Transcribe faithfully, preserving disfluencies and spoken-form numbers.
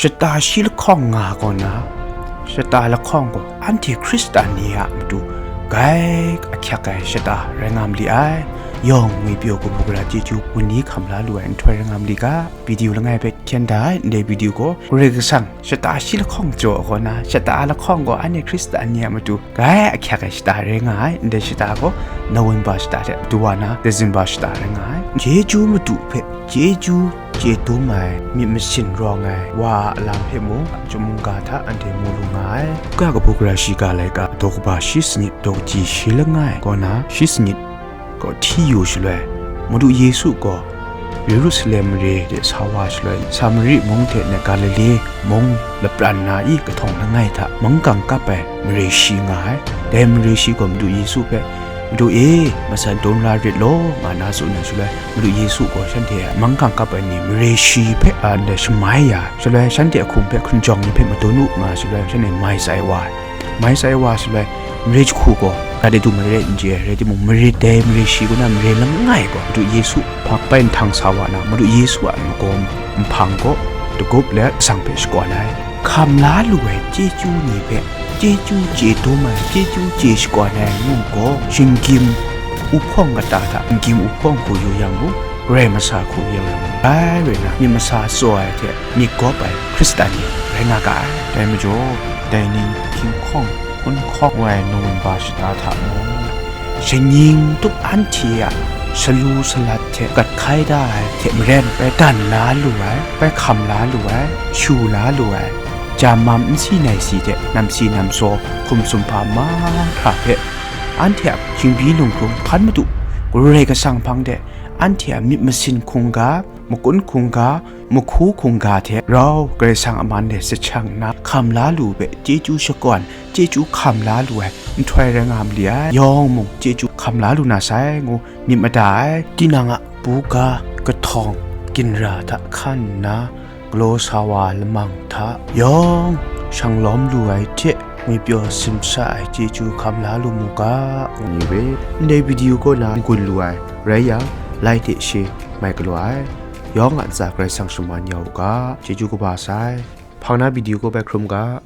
Shata shi lahkawng nga kaw na, shata lahkawng gaw anhte Hkristan ni a matu gai ahkyak ai shata rai nga ma li ai. Yawng ngwipyaw kabu gara chyeju wunni hkam la lu ai nhtoi rai nga ma li ga, video langai hpe hkyen da ai. Ndai video gaw Karai Kasang shata shi lahkawng jaw ai kaw na, shata lahkawng gaw anhte Hkristan ni a matu gai ahkyak ai shata rai nga ai. Ndai shata gaw November shata hte duwa na December shata rai nga ai. Chyeju madu hpe chyeju chye dum ai myit masin rawng ai wa a lam hpe mung, chyum mungga hta anhte mu lu nga ai. Luka kabu gara shiga laika daw kaba shi sanit daw kaji shi langai kaw na shi sanit gaw hti yu shaloi, Madu Yesu gaw Yerusalem mare de sa wa shaloi, Samari mung hte na Galile mung lapran na i kahtawng langai hta mungkang kap ai mare shi nga ai. Dai mare shi gaw Madu Yesu hpe, "Madu e, matsan dum la rit law," nga na tsun ai shaloi, Madu Yesu gaw shanhte a mungkang kap ai ni mare shi hpe, a, ndai shamai ya, shaloi shanhte a hkum hpe hkunjawng ni hpe madun u, nga shaloi shanhte mai tsai wa ai. Mai tsai wa shaloi, mare jahku gaw, ga de du marai n chye ai, rai timung, mare dai mare shi kaw na mare langai gaw, Madu Yesu hpang bai nhtang sa wa na, Madu Yesu a magaw nhpang gaw dagup let kasang hpe shakawn ai. Hkam la lu ai chyeju ni hpe, chyeju chye dum ai, chyeju chye shakawn ai ngu gaw, shinggyim uhpawng kata hta, shinggyim uhpawng hku yu yang mung, Karai masa hku yu yang mung, dai rai na, myit masa tsaw ai hte myit gawp ai Hkristan ni rai nga ga ai. Dai majaw, dai ning hkying hkawng hkun hkawng wa ai November shata hta mung, shaning tup anhte a salu salat hte gat hkai da ai hte maren, bai dan la lu ai, bai hkam la lu ai, shu la lu ai, jam mam nsi nai si hte namsi namsaw hkum sumhpa mahkra hpe, anhte a hkyingbi lunghkrung hkan madu, Karai Kasang hpang de anhte a myit masin hkungga, makun hkungga, mahku hkungga hte rau Karai Kasang a man e sahchang nna, hkam la lu hpe chyeju shakawn, chyeju hkam la lu ai nhtoi rai nga ma li ai. Yawng mung chyeju hkam la lu na sai ngu myit mada ai. Tinang a buga kahtawng ginra hta hkan nna, galaw sa wa lamang hta yawng shang lawm lu ai hte ngwipyaw simsa ai chyeju hkam la lu mu ga, ngu ni we. Ndai video kaw na n-gun lu ai rai yang, lai hte she mai galaw ai. Yawng a ntsa Karai Kasang shaman ya u ga, chyeju kaba sai. Hpang na video kaw bai hkrum ga.